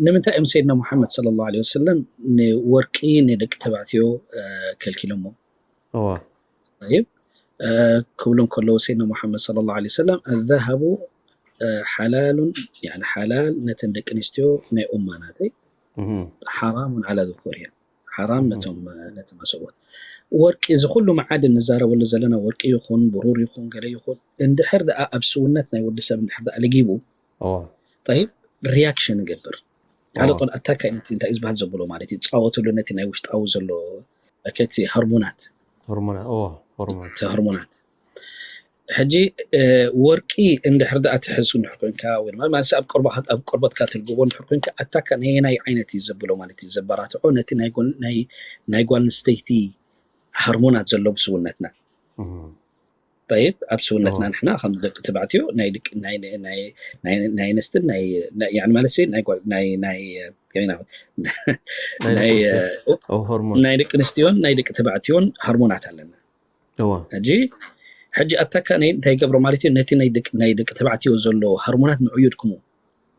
ንምንታይ እዮም ሰይድና ሙሓመድ صلى الله عليه وسلم ንወርቂ ንደቂ ተባዕትዮ ከልኪሎሞ? እዋ طيب ክብሉ እንከለዉ ሰይድና ሙሓመድ صلى الله عليه وسلم الذهب حلال، يعني ሓላል ነተን ደቂ ኣንስትዮ ናይ ኡማ ናተይ፣ እህ حرام على ذكورها፣ ሓራም ነቶም ነቶም ኣሰብኡት። ወርቂ፣ እዚ ኩሉ መዓድን ንዛረበሉ ዘለና፣ ወርቂ ይኹን ብሩር ይኹን ገለ ይኹን፣ እንድሕር ደኣ ኣብ ስውነት ናይ ወዲ ሰብ እንድሕር ደኣ ልጊቡ እዋ طيب reaction ይገብር። على እዋ طول attack፣ ነቲ እንታይ እዩ ዝበሃል ዘብሎ ማለት እዩ፣ ጻወትሉ ነቲ ናይ ውሽጣዊ ዘሎ ከቲ ሆርሞናት ሆርሞናት እዋ ሆርሞናት እቲ ሆርሞናት። ሕጂ ወርቂ እንድሕር ደኣ ትሕዝ እንድሕር ኮንካ፣ ወይ ድማ ማለት ኣብ ቆርባካ ኣብ ቆርበትካ ትልግቦ እንድሕር ኮንካ፣ ኣታካ ናይ ናይ ዓይነት እዩ ዘብሎ ማለት እዩ፣ ዘበራትዖ ነቲ ናይ ጓል ናይ ናይ ጓል ኣንስተይቲ ሆርሞናት ዘሎ ብስውነትና። እህ طيب ኣብ ስውነትና እዋ ንሕና ከም ደቂ ተባዕትዮ ናይ ደቂ ናይ ናይ ናይ ናይ ኣንስትን ናይ ናይ- يعني ማለት ሲ ናይ ጓል ናይ ናይ ከመይ ኢና- ናይ ናይ ደቂ ኣንስትዮ እ- ኦ ሆርሞን ናይ ደቂ ኣንስትዮን ናይ ደቂ ተባዕትዮን ሆርሞናት ኣለና። እዋ ሕጂ ሕጂ ኣታካ ናይ እንታይ ይገብሮ ማለት እዩ? ነቲ ናይ ደቂ ናይ ደቂ ተባዕትዮ ዘሎ ሆርሞናት ንዑ የድክሞ፣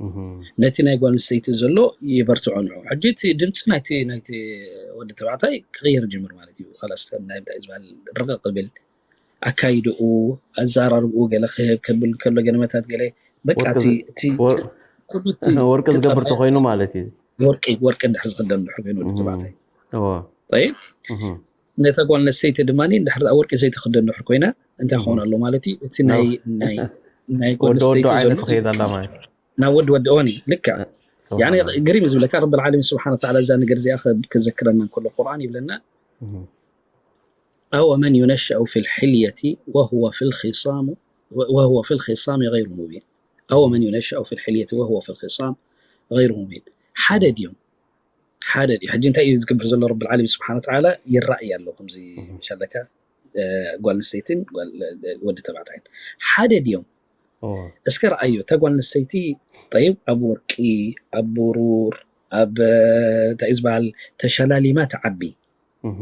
እህ ነቲ ናይ ጓል ኣንስተይቲ ዘሎ የበርትዖ ንዑ። ሕጂ እቲ ድምፂ ናይቲ ናይቲ ወዲ ተባዕታይ ክቕየር ጅምር ማለት እዩ። خلاص ከም ናይ እንታይ ዝበሃል ርቕቕ ብል ኣካይድኡ ኣዘራርብኡ ገለ ክህብ ከብል ከሎ ገለመታት ገለ በቃ ወርቂ እቲ ዝ- እቲ ወር- ኩሉ እቲ ወርቂ እቲ ዝገብር ጸባይ ተኮይኑ ማለት እዩ ወርቂ ወርቂ እንድሕር ዝኽደን ድሕር ኮይኑ ወዲ እህ ተባዕታይ እዋ طيب እህ ነታ ጓል ኣንስተይቲ ድማ እንድሕር ደኣ ወርቂ ዘይትኽደን ድሕር ኮይና እንታይ እህ ክኾን ኣሎ ማለት እዩ? እቲ ናይ ናብ ናይ ናይ ጓል ወዲ ወዲ ኣንስተይቲ ዘሎ ዓይነት ትኸይድ ኣላ ማለት ናብ ወዲ ወዲ ኦኒ ልክዕ ያኒ ስብሓንላ ግሪም ዝብለካ ረብል ዓለሚን ስብሓን ወተዓላ እዛ ነገር እዚኣ ከ- ክዘክረና እንከሎ ቁርኣን ይብለና እህ أو من ينشأ في الحلية وهو في الخصام وهو في الخصام غير مبين. أو من ينشأ في الحلية وهو في الخصام غير مبين. ሓደ ድዮም ሓደ ድዩ ሕጂ እንታይ እዩ ዝገብር ዘሎ ረብል ዓለሚን ስብሓን ወተዓላ ይረኣይ ኣሎ ከምዚ እህ ሸለካ እ፣ ጓል ኣንስተይትን ጓል ወዲ ተባዕታይን ሓደ ድዮም? እዋ እስከ ረኣዮ እታ ጓል ኣንስተይቲ طيب ኣብ ወርቂ ኣብ ብሩር ኣብ እ፣ እንታይ እዩ ዝበሃል ተሸላሊማ ትዓቢ እህ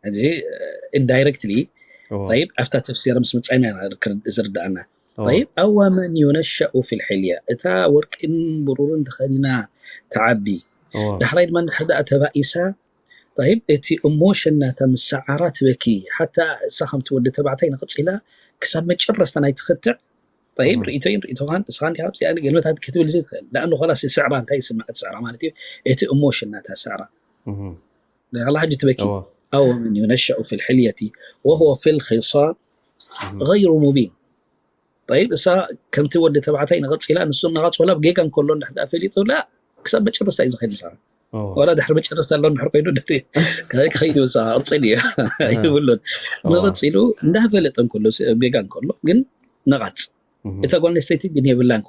ሕጂ indirectly እዋ طيب ኣብታ ተፍሲር ምስ መጻኢና ኢና ክርድ- ዝርድኣና እዋ طيب أو من ينشأ في الحلية እታ ወርቅን ብሩርን ተኸዲና ትዓቢ እዋ ዳሕራይ ድማ እንድሕር ደኣ ተባኢሳ طيب እቲ ኢሞሽን ናታ ምስ ሰዓራ ትበኪ ሓታ እሳ ከምቲ ወዲ ተባዕታይ ንቕጽ ኢላ ክሳብ መጨረስታ ናይ ትኽትዕ طيب እህ ርእቶይን ርእቶኻን እስኻን ዲኻ ኣብዚኣ ገለመታት ክትብል ዘይትኽእል ለኣኑ ኸላስ ስዕራ እንታይ ይስማዕ እቲ ስዕራ ማለት እዩ እቲ ኢሞሽን ናታ ስዕራ እህ ላ ሕጂ ትበኪ እዋ أو من ينشأ في الحلية وهو في الخصام እህ غير مبين طيب እሳ ከምቲ ወዲ ተባዕታይ ንቐጽ ኢላ ንሱ እናቐጽ ወላ ጌጋ እንከሎ እንድሕር ደኣ ፈሊጡ ላ ክሳብ መጨረስታ እዩ ዝኸይድ ምሳኻ እዋ ወላ ድሕሪ መጨረስታ ኣሎ እንድሕር ኮይኑ ድሕሪ ክኸይድ ምሳኻ ቅጽል እዩ እህ ይብሉን እዋ ንቐጽ ኢሉ እንዳፈለጠ እንከሎ ስ- ጌጋ እንከሎ ግን ነቓጽ እህ እታ ጓል ኣንስተይቲ ግን የብላን